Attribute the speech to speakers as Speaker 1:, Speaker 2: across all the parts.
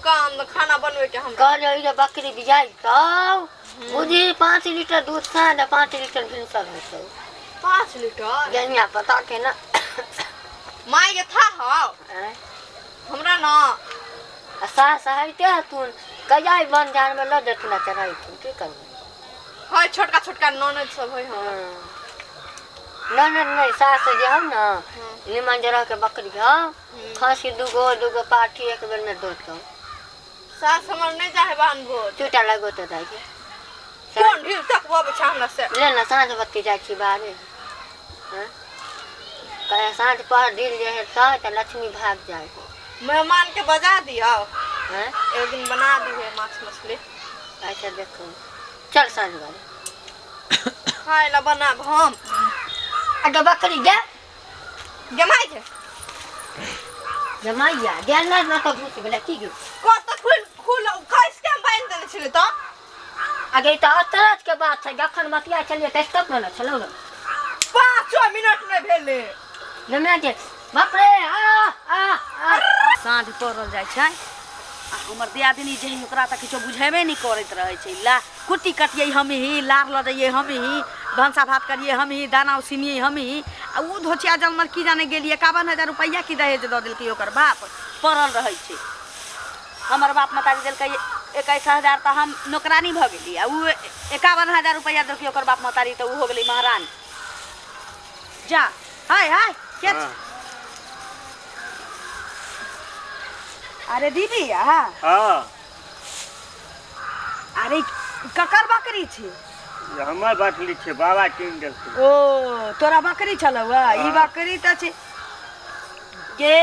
Speaker 1: काम खाना बनबे के हमरा।
Speaker 2: कहलियो ई जे बकरी बियाइ तौ बुझी 5 लीटर दूध साँझ आ 5 लीटर भिनसर होतौ।
Speaker 1: 5 लीटर?
Speaker 2: जहिया पता के ना।
Speaker 1: माय के था हौ।
Speaker 2: आँय?
Speaker 1: हमरा ना।
Speaker 2: आ सास हइते हथुन कहिया ई बन झाड़ में लऽ जेथुन आ चढ़ैथुन की करबै।
Speaker 1: है छोटका छोटका ननद सब है हमरा।
Speaker 2: हँ। ननद नहि सास जे हौ ने निमन जरह के बकरी हौ खसी दूगो दूगो पाठी एक बेर में दोतौ।
Speaker 1: सास हमर नहि चाहे बान भोज।
Speaker 2: चूटा लगो तो दाइ के।
Speaker 1: कोन ढील तक बबै छै हमरा से।
Speaker 2: ले ना साँझ बत्ती जाइ छी बाहरे। हँ? कहे साँझ पर ढील जे हेतै तऽ लक्ष्मी भाग जाइ।
Speaker 1: मेहमान के बजा दियौ।
Speaker 2: हँ?
Speaker 1: एक दिन बना दिहे माछ मछली।
Speaker 2: अच्छा देखो चल साँझ बारे।
Speaker 1: खाय ला बनाब हम।
Speaker 2: आ तो बकरी गे।
Speaker 1: जमाई के।
Speaker 2: जमाइया गेल ना ना तो घुस गेलै की गे।
Speaker 1: कत खुल खुल कैस के हम बान्हि देने छलै तऽ।
Speaker 2: आगे तऽ अतरज के बात छै जखन बतिया छलियै तऽ स्टॉप में न छलौ ने।
Speaker 1: 5 मिनट नहि भेलै।
Speaker 2: जमाइ के बाप रे आ आ आ।
Speaker 3: साँझ पड़ल जाइ छै आ हमर दियादिनी जे हइ ओकरा तऽ किछो बुझेबे नहि करैत रहै छै। ला कुट्टी कटियै हमही, लार लऽ जइयै हमही, भनसा भात करियै हमही, दाना उसिनियै हमही। आ ओ धोचिया जनमल की जाने गेलियै 51,000 रुपैआ की दहेज दऽ देलकै ओकर बाप। पड़ल रहै छै। हमर बाप महतारी देलकै 21,000 तऽ हम नौकरानी भऽ गेली आ ओ 51,000 रुपैआ देलकै ओकर बाप महतारी तऽ ओ हो गेलै महारानी। जा हाय हाय के
Speaker 4: हाँ।
Speaker 3: अरे दीदी आ।
Speaker 4: हाँ।
Speaker 3: अरे ककर बकरी छी?
Speaker 4: हमर बकरी छै, बाबा कीन देलकै।
Speaker 3: ओ तोरा बकरी छलौ ई?
Speaker 4: हाँ।
Speaker 3: बकरी तऽ छै के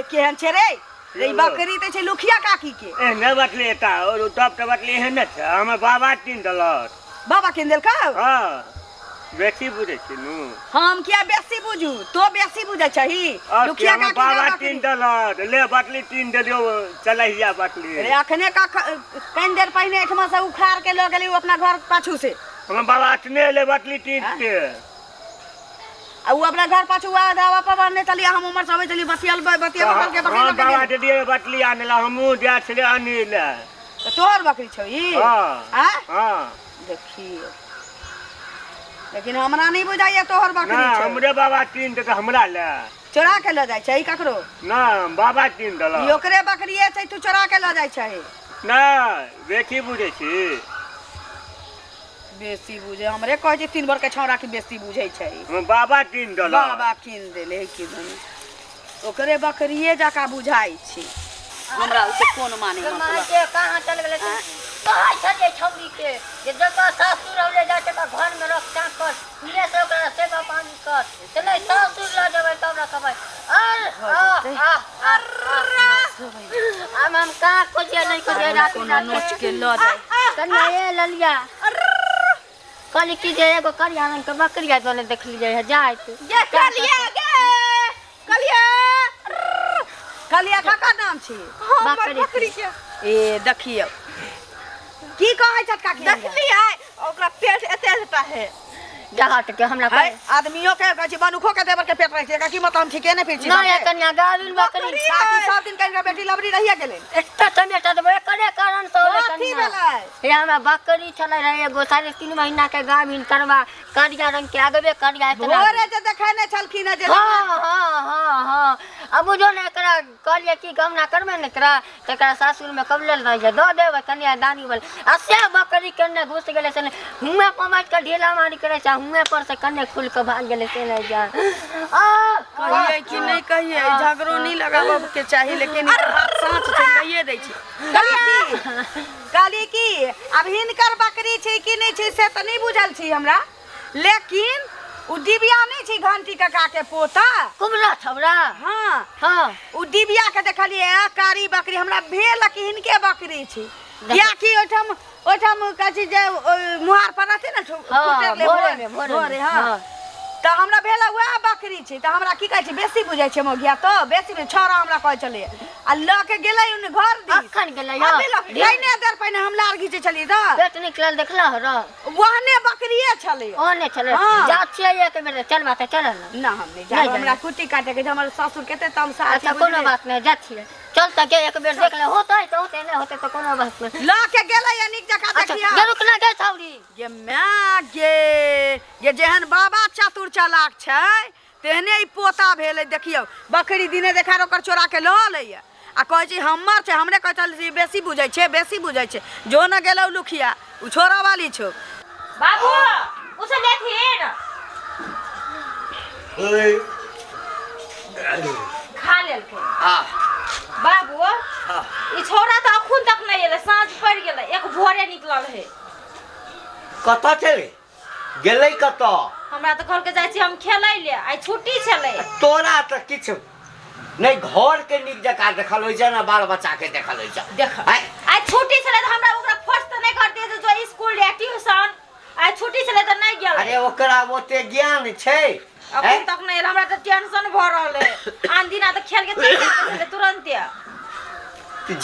Speaker 3: केहन छै रे? रे ई बकरी तऽ छै लुखिया काकी के।
Speaker 4: एहने बकरी एता और तब तऽ बकरी एहने छै, हमर बाबा कीन देलक।
Speaker 3: बाबा कीन देलकौ?
Speaker 4: हाँ। बेसी बुझै छी नु।
Speaker 3: हम किया बेसी बुझू? तो बेसी बुझै छही।
Speaker 4: और
Speaker 3: लुखिया
Speaker 4: हमर
Speaker 3: काकी के
Speaker 4: बाबा
Speaker 3: बकरी।
Speaker 4: कीन देलक, ले बकरी कीन देलियौ, चलहिया बकरी।
Speaker 3: अरे अखने का कनि देर पहिने एहिठमा से उखाड़ के लऽ गेली ओ अपना घर पाछू से।
Speaker 4: हमर बाबा अखने एलै बकरी कीन के।
Speaker 3: आ उ अपना घर पाछू आ दावा पर बान्हने छलियै, हम उम्हर से अबै छलियै बतियल बतियल बगल के बकरी
Speaker 4: हाँ,
Speaker 3: लऽ के
Speaker 4: बाबा
Speaker 3: गेलै।
Speaker 4: देलियै बकरी आनै ला, हमहूँ जाइ छलियै आनै ला।
Speaker 3: तऽ तोहर बकरी छौ ई?
Speaker 4: हाँ।
Speaker 3: आँय?
Speaker 4: हाँ।
Speaker 3: देखियौ लेकिन हमरा नहि बुझाइया तोहर बकरी
Speaker 4: ना,
Speaker 3: छौ।
Speaker 4: हमरे बाबा कीन देलकै हमरा ला।
Speaker 3: चोरा के लऽ जाइ छै ककरो?
Speaker 4: ना, बाबा कीन देलक।
Speaker 3: ई ओकरे बकरिए छै, तू चोरा के लऽ जाइ छही।
Speaker 4: ना, बेसी बुझै छी।
Speaker 3: बेसी बुझे हमरे कहै छै 3 भर के छौड़ा की बेसी बुझै छै।
Speaker 4: हमर बाबा कीन देलक।
Speaker 3: बाबा कीन देले है की दुनू ओकरे बकरिए जकाँ बुझाइ छै हमरा। ओइसे कोन माने मतलब
Speaker 2: के कहाँ चल गेलै? कहै छलियै छौड़ी के जे जतऽ सासुर ले जाइ छै तऽ घर में रख चाकर हुने से ओकरा सेवा पानी कर, से नहि सासुर लऽ जेबै तब रखबै। अर आ आ आ हम कहाँ खोजिए नहि खोजिए राति
Speaker 3: कोनो
Speaker 2: राति
Speaker 3: नोच के लऽ जाइ।
Speaker 2: कनिया ए ललिया कहली कि जे एगो करिया रंग के बकरिया दोने देखलियै है जाइत।
Speaker 1: गे कलिया गे कलिया।
Speaker 3: कलिया ककर नाम छी?
Speaker 1: हमर
Speaker 2: बकरी।
Speaker 1: बकरी के।
Speaker 3: ए देखियौ की कहै छथि काकी?
Speaker 1: देखलियै ओकरा पेट एते एते है।
Speaker 2: जहट के हमरा
Speaker 3: है आदमियों के कहै छी मनुखो के देवर के पेट रहै छै काकी, मतलब हम ठीके नहि फिर छी।
Speaker 2: नहि ये कनिया गाभिन बकरी।
Speaker 3: काकी सब दिन कनिका बेटी लबरी रहिए गेलै।
Speaker 2: एकटा टमेटा देबै एकरे कारण से होलै।
Speaker 3: कथी
Speaker 2: कनिया
Speaker 3: भेलै?
Speaker 2: हे हमरा बकरी छलै रहे एगो 3.5 महीना के गाभिन करवा करिया रंग के अगबे करिया इतना।
Speaker 3: भोरे जे देखेने छलखिन जे।
Speaker 2: हाँ हाँ हाँ हाँ। अब बुझो ने एकरा कहलियै कि गमना करबै ने एकरा तऽ एकरा सासुर में कबलल रहै छै दऽ देबै कनिया दानी वाले आ से बकरी कन्ने घुस गेलै से हुएं पर बैठ कऽ ढेला मारी करै छै हुएं पर से कन्ने खुलि कऽ भाग गेलै से नहि जा आ
Speaker 3: कहियै कि नहि कहियै? झगड़ो नहि लगाबऽ के चाही लेकिन ई बात साँच छै, कहिए दै छी। कहली कि आब हिनकर बकरी छै कि नहि छै से तऽ नहि बुझल छै हमरा, लेकिन उ डिबिया नहि छै घंटी काका के पोता
Speaker 2: कुमरा छौड़ा?
Speaker 3: हाँ।
Speaker 2: हाँ।
Speaker 3: उ डिबिया के देखलियै कारी बकरी, हमरा भेल कि हिनके बकरी छै, कियाकि ओहिठाम ओहिठाम कहै छै जे मुहार पर रहतै ने।
Speaker 2: हाँ, भोरे मे, भोरे मे,
Speaker 3: भोरे। हाँ।
Speaker 2: हाँ।
Speaker 3: तऽ हमरा भेल वएह बकरी छै। तऽ हमरा की कहै छै बेसी बुझै छै मौगिया तऽ बेसी छौड़ा हमरा कहै छलै आ लऽ के गेलै उन घर दिस।
Speaker 2: अखन गेलै?
Speaker 3: अभी लऽ कने देर पहिने हम लार घीचै छलियै तऽ
Speaker 2: पेट निकलल देखला हो रह
Speaker 3: ओहने बकरिए छलै।
Speaker 2: ओहने छलै।
Speaker 3: हाँ।
Speaker 2: जा छियै एक बेर चलबा तऽ चलल ने।
Speaker 3: ना, हम नहि
Speaker 2: नहि
Speaker 3: जायब।
Speaker 2: जायब।
Speaker 3: हमरा कुट्टी काटे के छै, हमर ससुर कते तमसा छै।
Speaker 2: अच्छा कोनो बात नहि, जा छियै चल त के एक बेर देख ले, होतै त होतै, नहि होतै त कोनो बात नहि।
Speaker 3: लऽ के गेलै या नीक जकाँ।
Speaker 2: अच्छा।
Speaker 3: देखिया।
Speaker 2: गे रुक ना गे छौरी।
Speaker 3: गे माय गे, ये जेहन बाबा चतुर चालाक छै तेहने ई पोता भेलै। देखियौ, बकरी दिने देखार ओकर चोरा के लऽ लैया आ कहै छै हमर छै। हमरे कहै छल जे बेसी बुझै छै, बेसी बुझै छै। जो न गेलौ लुखिया, उ छोड़ा वाली छौ।
Speaker 1: बाबू उसे लेथिन। खा लेलकै।
Speaker 5: आ।
Speaker 1: बाबू।
Speaker 5: हाँ।
Speaker 1: ई छौड़ा तऽ अखून तक नहि एलै, साँझ पड़ि गेलै, एक भोरे निकलल है।
Speaker 5: कतऽ चले गेलै, कतऽ?
Speaker 1: हमरा तऽ कहलकै जाइ छी हम खेलै ले, आइ छुट्टी छलै।
Speaker 5: तोरा तऽ किछु नहि घर के नीक जकाँ देखल होइ छै ने बाल बच्चा के देखल होइ छै।
Speaker 1: देख।
Speaker 5: आँय?
Speaker 1: आइ छुट्टी छलै तऽ हमरा ओकरा फोर्स तऽ नहि करतियै जे जो स्कूल या ट्यूशन। आइ छुट्टी छलै तऽ नहि गेल।
Speaker 5: अरे, ओकरा ओते ज्ञान छै?
Speaker 1: अखन तक नहि एल, हमरा तऽ टेंशन भऽ रहल है। आन दिना तऽ खेल के चलि जाइत छलै तुरन्ते।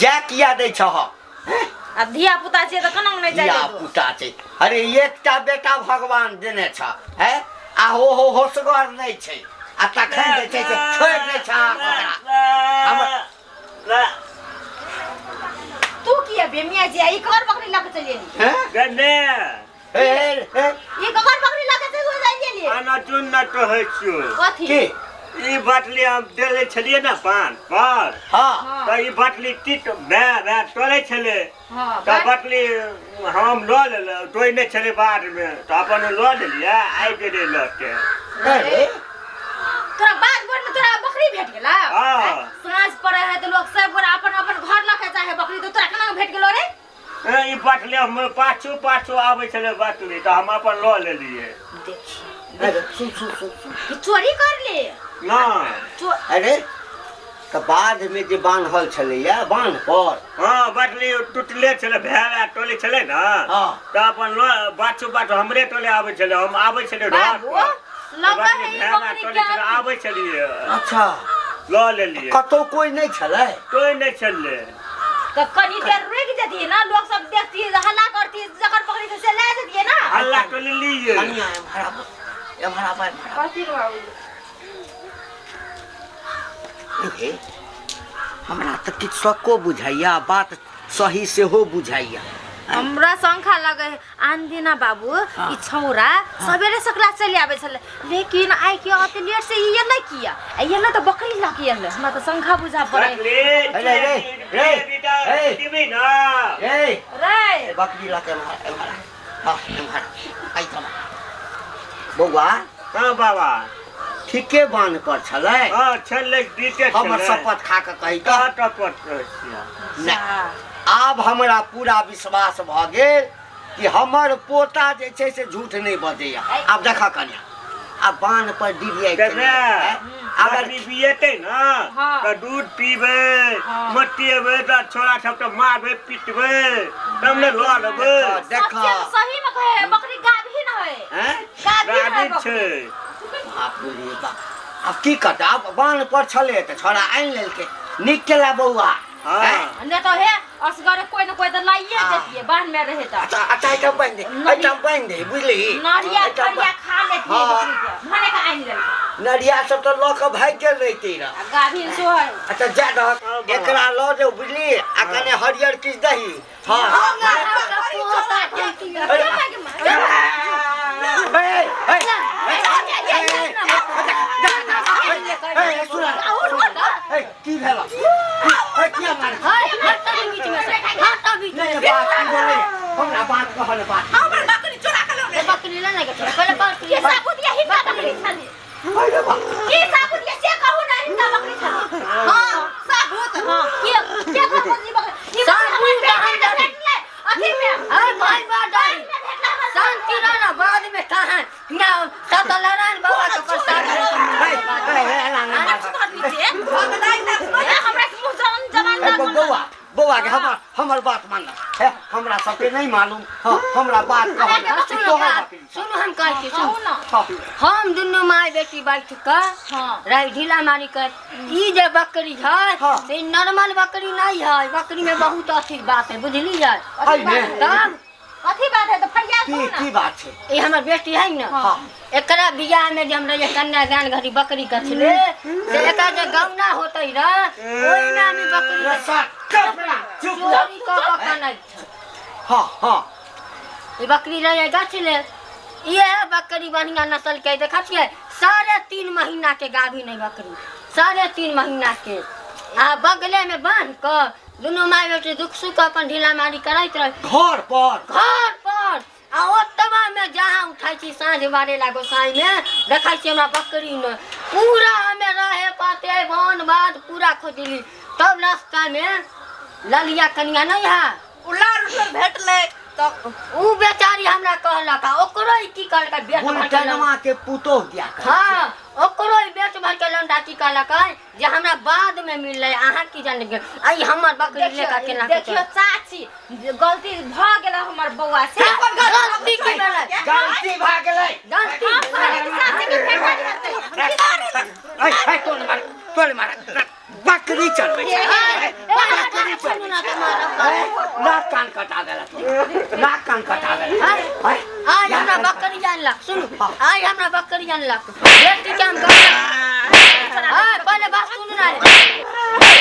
Speaker 5: जा किया दै छह?
Speaker 1: आ धिया पुता छियै तऽ केना नहि जाइ
Speaker 5: धिया
Speaker 1: देतौ?
Speaker 5: पुता छै। अरे, एकटा बेटा भगवान देने छ है आ ओहो होशगर नहि छै आ तखन जे छै से छोड़ि दै छ ओकरा।
Speaker 1: तू किया बेमिया जे ई ककर बकरी लऽ के चलि एली?
Speaker 5: हैं?
Speaker 4: गने।
Speaker 5: हे हे।
Speaker 1: ई ककर बकरी लऽ के चलि जाइ एली?
Speaker 4: आना चुन न कहै छियौ।
Speaker 1: कथी?
Speaker 5: की?
Speaker 4: ई बाटली हम देले छलियै ने पान पर।
Speaker 5: हँ।
Speaker 4: तऽ ई बाटली टीट भए भए तोड़ै छलै।
Speaker 1: हँ।
Speaker 4: तऽ बाटली हम लऽ लेलहुँ, तोड़ने छलै बादमे तऽ अपन लऽ लेलियै, आबि गेलै लऽ के।
Speaker 5: अरे।
Speaker 1: तोरा बाध बोर में तोरा बकरी भेट गेला?
Speaker 4: हँ।
Speaker 1: साँझ पड़े है तऽ लोग सब गोरा अपन अपन घर लऽ के जाइ है बकरी, तऽ तोरा केना भेट गेलो रे?
Speaker 4: ए, ई बाटली हम पाछू पाछू आबै छलै बाटली तऽ हम अपन लऽ लेलियै।
Speaker 1: देखी।
Speaker 5: अरे, सुन सुन सुन सुन।
Speaker 1: ई चोरी कर ले।
Speaker 4: नहि।
Speaker 5: अरे, तऽ बाधमे जे बान्हल छलैया बान्ह पर?
Speaker 4: हँ, बाटली टूटले छलै, भए भए टोले छलै ने।
Speaker 5: हँ।
Speaker 4: तऽ अपन लऽ बाछू बाछू हमरे टोले आबै छलै, हम आबै छलै घर
Speaker 1: बाबू,
Speaker 4: पर।
Speaker 1: लगे
Speaker 4: बाटली
Speaker 1: है ई
Speaker 4: भए भए
Speaker 1: बकरी
Speaker 4: टोले
Speaker 1: के
Speaker 4: छलै, आबै छलियै।
Speaker 5: अच्छा।
Speaker 4: लऽ लेलियै।
Speaker 5: कतौ कोइ नहि छलै?
Speaker 4: कोइ नहि छलै।
Speaker 1: तऽ कनी देर रुकि जतियै ने, लोग सब देखतियै, हल्ला करतियै, जकर बकरी छै से लए जतियै ने।
Speaker 4: हल्ला टोले लियै।
Speaker 5: कनिया, एम्हर आबऽ, एम्हर आबऽ, एम्हर आबऽ।
Speaker 1: कथी बाबू?
Speaker 5: हे, हमरा तऽ किछु शक्को बुझाइया, बात सही सेहो बुझाइया।
Speaker 1: हमरा शंखा लगे है। आन दिना बाबू ई छौरा सवेरे सकला चलि आबै छलै, लेकिन आइ के अते लेट से ई एलै किया? आ एलै तऽ बकरी लऽ के एलै। हमरा तऽ शंखा बुझा पड़ै।
Speaker 4: बाटली।
Speaker 5: अरे, रे, रे, रे।
Speaker 4: पीबै ने।
Speaker 5: ए।
Speaker 1: रे।
Speaker 5: बकरी लऽ के एम्हर, एम्हर। हँ, एम्हर एहिठाम बौआ।
Speaker 4: हँ बाबा।
Speaker 5: ठीके बान्ह पर छलै?
Speaker 4: हँ, छलै, बीते
Speaker 5: हमर
Speaker 4: छलै।
Speaker 5: शपथ खा कऽ कही तऽ।
Speaker 4: कऽ टपट रहै छियै।
Speaker 5: नहि, आब हमरा पूरा विश्वास भऽ गेल कि हमर पोता जे छै से झूठ नहि बजैया। आब देखऽ कनिया, आब बान्ह पर डिरियाइ
Speaker 4: तऽ
Speaker 5: छलै, अगर
Speaker 4: बकरी बिएतै ने
Speaker 1: हँ।
Speaker 4: तऽ दूध पीबै, मटिएबै, तऽ छोड़ा सब तऽ मारबै पिटबै तब ने लऽ लेबै।
Speaker 5: देख।
Speaker 1: सच्चे में, सही में कहे है, बकरी गाभिन है।
Speaker 5: हैं?
Speaker 1: गाभिन है।
Speaker 4: गाभिन
Speaker 1: बकरी
Speaker 4: छै।
Speaker 5: बाप रे बाप, आब की करतै? आब बान्ह पर छलै तऽ छोड़ा आनि लेलकै। नीक केला बौआ।
Speaker 4: हँ।
Speaker 5: हैं?
Speaker 1: नहि तऽ हे असगरे कोइ न कोइ तऽ लाइए
Speaker 5: हँ।
Speaker 1: जतियै बान्ह में रहे तऽ।
Speaker 5: अच्छा अच्छा, एहिठाम बान्हि दे, एहिठाम बान्हि दे, बुझली?
Speaker 1: नरिया
Speaker 5: एहिठाम
Speaker 1: फरिया खा लेतियै।
Speaker 5: हँ।
Speaker 1: बकरी के भने के आनि लेलकै।
Speaker 5: नरिया सब तऽ लऽ कऽ भागि गेल रहितै रह।
Speaker 1: आ गाभिन सेहो है।
Speaker 5: अच्छा, जा दहक।
Speaker 4: हँ, बाबा।
Speaker 5: एकरा लऽ जाउ, बुझली? आ कने हरियर किछु दही। हँ। अरे, ए, ए, ए, सुन, ए, की भेल? ए, किया मारै?
Speaker 2: हाय, हट बीच में से, हट बीच में
Speaker 5: नहि
Speaker 2: से।
Speaker 5: बात की भेलै? हमरा बात कहल बात।
Speaker 1: हमर बकरी चोरा के लऽ
Speaker 2: ए, बकरी ले ने के छोड़, पहिले बकरी
Speaker 1: के साबुत या हिनका बकरी छलै?
Speaker 5: अरे बा।
Speaker 1: की साबुत या से कहू ने, हिनका बकरी छलै? हां, साबुत। हां, के के कहू जी बकरी ई बकरी हमर
Speaker 2: साबुत
Speaker 1: बेटा के भेटलै अथी में।
Speaker 2: अरे भाई, बादाई
Speaker 1: में भेटलै हमरा।
Speaker 2: शांति रह ना, बाद में कहाँ ना सत्यनारायण बाबा के प्रसाद।
Speaker 5: ए, ए, ए, एना नहि मार।
Speaker 1: ए, हमरा के मुँह जवान जवान
Speaker 5: ए, बौआ, बौआ के हमर हमर बात मान हे। हमरा सबके नहीं मालूम। हाँ, हमरा बात कहल।
Speaker 2: सुनो।
Speaker 5: तोहर बकरी।
Speaker 2: सुनो, हम कहै छी,
Speaker 1: कहू
Speaker 2: सुन।
Speaker 1: ना।
Speaker 5: हाँ।
Speaker 2: हम दुनू माय बेटी बैठ कऽ
Speaker 1: हाँ।
Speaker 2: रही ढीला मारी कर, ई जे बकरी है
Speaker 5: हाँ।
Speaker 2: से नॉर्मल बकरी नहीं है। बकरी में बहुत अथी बात है, बुझली है?
Speaker 5: एहिमे?
Speaker 2: तब
Speaker 1: कथी बात है त फरियाद
Speaker 5: की
Speaker 1: कहू ना
Speaker 5: की बात छै
Speaker 2: ई हमर बेटी है ना
Speaker 5: हाँ।
Speaker 2: एकरा बियाह में जे हमरा ये कन्यादान घड़ी बकरी गछले से एकरा जे गौना होतै र ओहिना में बकरी
Speaker 5: रे सर, चुप ना, चुप ना।
Speaker 2: चोरी कऽ कऽ कनै छै।
Speaker 5: हाँ हाँ
Speaker 2: ई बकरी रहे गछले इहे बकरी बढ़िया नस्ल के देखै छियै 3.5 महीना के गाभिन है बकरी 3.5 महीना के आ बगले में बांध कऽ दुनू माय बेटी दुख सुख अपन ढीला मारी करैत रहे
Speaker 5: घर पर
Speaker 2: घर पर आ ओतबा में जहाँ उठै छी साँझ बारे ला गोसाई में देखै छी हमरा बकरी ने पूरा हमे रहे पाते वन बाध पूरा खोजली तब रास्ता में ललिया कनिया नहीं है
Speaker 3: उलार उठल भेटलै तऽ
Speaker 2: उ बेचारी हमरा कहलक आ ओकरो ई की कहलक बेट भर के
Speaker 5: गुलटनमा के पुतोह दिया करै छै।
Speaker 2: हाँ ओकरो ई बेट भर के लौंडा की कहलक है जे हमरा बाद में मिललै अहाँ की जान गेल आई हमर बकरी लेकर केना के
Speaker 1: देखियो चाची गलती भ गेल हमर बौआ से
Speaker 2: गलती की भेलै
Speaker 5: गलती भए गेलै
Speaker 2: गलती
Speaker 1: हम कहलियै कि चाची के भेटल हेतै
Speaker 5: ऐ, ऐ, तोड़ मार तोड़ मार बकरी चरबै छै
Speaker 2: ए,
Speaker 5: बकरी
Speaker 2: सुनू
Speaker 5: चरबै
Speaker 2: ना
Speaker 5: छै
Speaker 2: तुम्हारा
Speaker 5: ऐ, नाक कान कटा देला तोरा नाक कान कटा देला ऐ,
Speaker 2: आज हमरा बकरी जानलक सुनू आज हमरा बकरी जानलक बेटी के हम गौना हाँ पहले बात सुनू ना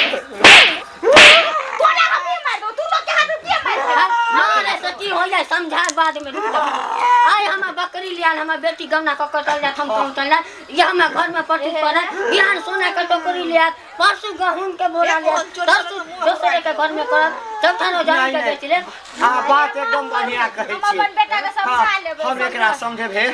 Speaker 1: तोरा हम नहीं मारबो तू लोग के हाथ में किया मार
Speaker 2: हाँ, मारे से की हो जाए समझा बाद में रुक जाओ। आइ हमरा बकरी लियाल हमर बेटी गौना कऽ कऽ चल जात हम कहूँ चल जात ये हमरा घर में पटी पड़ल बिहान सोना के टोकरी लियात परसू गहूम के बोरा लियात तरसू दोसरे के घर में करब चौथा रो जान
Speaker 5: नहीं,
Speaker 2: के
Speaker 5: नहीं।
Speaker 2: बेच लेब
Speaker 5: हाँ बात एकदम बढ़िया कहै
Speaker 1: हम
Speaker 5: छी
Speaker 1: अपन बेटा के समझा
Speaker 5: हाँ,
Speaker 1: लेबै,
Speaker 5: हम एकरा समझेबै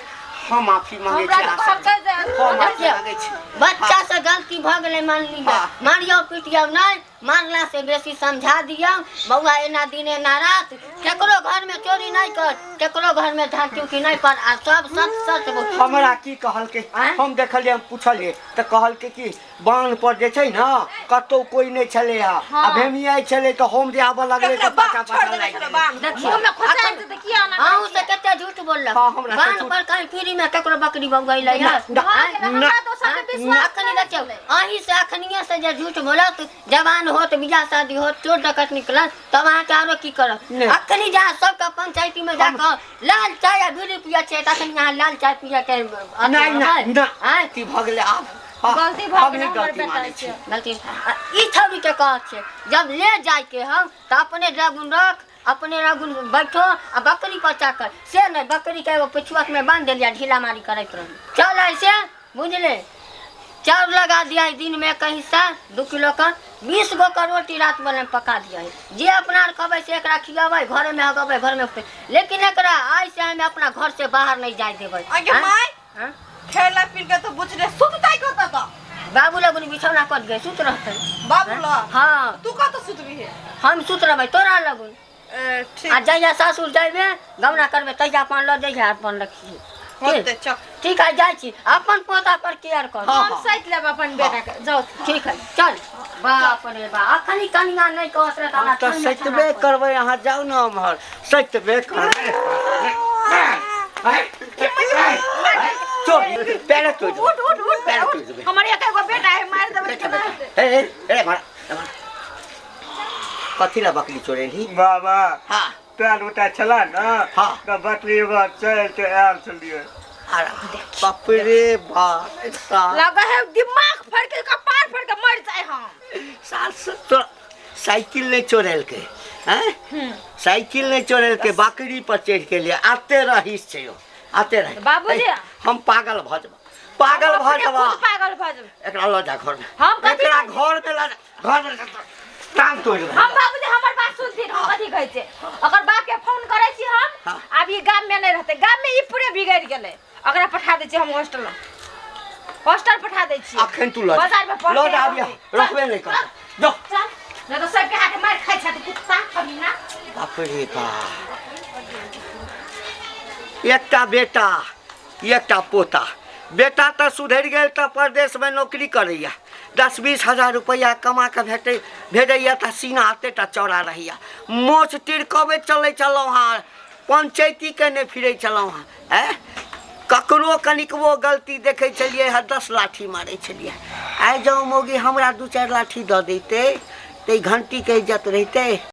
Speaker 5: हम माफी मांगै
Speaker 1: हमरा
Speaker 5: छी
Speaker 1: तऽ
Speaker 5: अहाँ
Speaker 1: कहलकै जे
Speaker 5: से। हम माफी
Speaker 2: देखियौ,
Speaker 5: मांगै छी
Speaker 2: बच्चा से गलती भऽ गेलै मान लिअ
Speaker 5: हाँ।
Speaker 2: मारियौ पीटियौ नहि मारला से बेसी समझा दियौ बौआ एना दिन एना रात केकरो घर में चोरी नहीं कर केकरो घर में धान चुकी नहीं पर आ सब सच सच बोल
Speaker 5: हमरा की कहलकै
Speaker 2: आँय?
Speaker 5: हम देखलियै हम पुछलियै तऽ कहलकै कि बान्ह पर जे छै ने कतौ कोई नहि छलै हँ आ भेमियाइ छलै तऽ हम जे आबऽ लगलै
Speaker 3: एकरा
Speaker 5: तऽ
Speaker 3: बाह
Speaker 5: पाछा
Speaker 3: छोड़
Speaker 5: पाछा
Speaker 3: देने
Speaker 5: लागि
Speaker 3: छलै
Speaker 5: गेलै।
Speaker 3: बाह
Speaker 2: देखियौ
Speaker 1: मुँह में खोचा देतै किया एना
Speaker 2: अहूँ से कते झूठ बोललक
Speaker 5: हाँ, हमरा से
Speaker 2: बान्ह
Speaker 5: झूठ-
Speaker 2: पर कहीं फ्री में केकरो बकरी बौगैलै है
Speaker 5: ना,
Speaker 1: भऽ गेलै, हमरा तऽ सबके विश्वास
Speaker 2: अखनी देखियौ अहीं से अखनिये से जे झूठ बोलत जवान होत बियाह शादी होत चोर डकैत निकलत तब अहाँके आरो की करत
Speaker 5: नहि।
Speaker 2: अखनी जहाँ सबके पंचायती में जाकऽ लाल चाय आ बीड़ी पियै छियै तखन अहाँ लाल चाय पियै के अथी
Speaker 5: नहि नहि
Speaker 2: रहबै?
Speaker 5: नहि
Speaker 2: आँय?
Speaker 5: गलती भऽ गेलै आब हाँ,
Speaker 1: गलती भऽ
Speaker 5: हम
Speaker 1: गेलै
Speaker 5: नहि
Speaker 1: हमर
Speaker 5: गलती
Speaker 1: बेटा
Speaker 5: मानै
Speaker 1: से।
Speaker 5: छी
Speaker 2: गलती आ ई छौड़ी के कहत छै जब ले जायके हम तऽ अपने रगुन रख अपने रगुन बैठो आ बकरी पर चाकर से नहि बकरी के एगो पिछुआक में बांध देलियै ढीला मारी करैत रहली चल ऐसे बुझले चाउर लगा दिया है दिन में एक हिस्सा 2 किलो का 20 गो का रोटी रात वाले में पका दिया है जे अपना आर खबै से एकरा खियाबै घरे में हगबै घर में उठतै। लेकिन एकरा आइ से हम अपना घर से बाहर नहीं जाय देबै
Speaker 3: आगे
Speaker 2: आँय?
Speaker 3: माय
Speaker 2: आँय?
Speaker 3: खेला पी के तो बुझले सुततै कतऽ तऽ
Speaker 2: बाबू लगुन बिछौना कट गए सुत रहतै
Speaker 3: बाबू लग
Speaker 2: हाँ
Speaker 3: तू कतऽ सुतबी हे
Speaker 2: हम सुत रहबै तोरा लगुन
Speaker 3: ए, ठीक
Speaker 2: आ जहिया सासुर जइबे गमना करबै तहिया अपन लऽ जइहे अपन रखिहे
Speaker 3: होतै चल
Speaker 2: ठीक है जाइ छी अपन पोता पर केयर कर
Speaker 5: हाँ।
Speaker 1: हम सैत लेब अपन बेटा के जाउ
Speaker 2: ठीक है चल बाप रे बाप अखनी कनिया नहीं कहत रहे
Speaker 5: हम तऽ सैतबे करबै अहाँ जाउ ने उम्हर सैतबे करबै चोर पैर तोड़ि देबै।
Speaker 1: उठ उठ उठ
Speaker 5: पैर तोड़ि देबै।
Speaker 1: हमर एक एगो बेटा है मारि देबै
Speaker 5: बैठा
Speaker 1: केना
Speaker 5: बैठा
Speaker 1: हेतै?
Speaker 5: हे हे हे मारा हे मारा कथी ला बकरी चोरेलही
Speaker 4: बाबा
Speaker 5: हाँ
Speaker 4: पैर उठा छला ने
Speaker 5: हाँ।
Speaker 4: तऽ बकरी एगो चल के आयल छलियै
Speaker 5: अरे बाप रे बाप साल
Speaker 1: लगे है दिमाग फाड़ के कपार फाड़ के मर जाए हम
Speaker 5: साल से तो साइकिल नहीं चोरेलकै हैं साइकिल नहीं चोरेलकै बकरी पर चढ़ के लिए आते रहीस छै यौ आते रही
Speaker 1: बाबूजी।
Speaker 5: हम पागल भऽ जेबै पागल भऽ
Speaker 1: अपने
Speaker 5: जेबै
Speaker 1: खुद पागल भऽ जेबै
Speaker 5: एकरा लऽ जा घरमे
Speaker 1: हम कथी
Speaker 5: एकरा
Speaker 1: कहै
Speaker 5: घरमे लऽ जा घरमे लऽ जा टांग तोड़ि देबै
Speaker 1: हम बाबूजी हमर बात सुनथिन हम कथी कहै छियै अगर बाप के फोन करै छी हम
Speaker 5: हाँ।
Speaker 1: आब ई गाम में नहीं रहतै गाम में ई पूरे बिगड़ि गेलै ओकरा पठा दै छियै हम हॉस्टल हॉस्टल पठा दै छियै
Speaker 5: अखन तू लऽ जा
Speaker 1: बाजार में पढ़ते
Speaker 5: लऽ जा आबिया रखबे नहीं कर जो
Speaker 1: चल नहीं तो सबके हाथ मार खाइ छथि कुत्ता कमीना
Speaker 5: बाप रे बाप एकटा बेटा एकटा पोता बेटा तऽ सुधरि गेल तऽ परदेशमे नौकरी करैया 10-20 हजार रुपैआ कमा कऽ भेटै भेजैया तऽ सीना एतेटा चौड़ा रहैया मोछ तिरकबैत चलै छलहुँ हँ पंचैतीके नहि फिरै छलहुँ हँ आँय ककरो कनिकबो गलती देखै छलियै हँ 10 लाठी मारै छलियै आइ जँ मौगी हमरा 2-4 लाठी दऽ दैतै तऽ ई घंटीके इज्जत रहितै।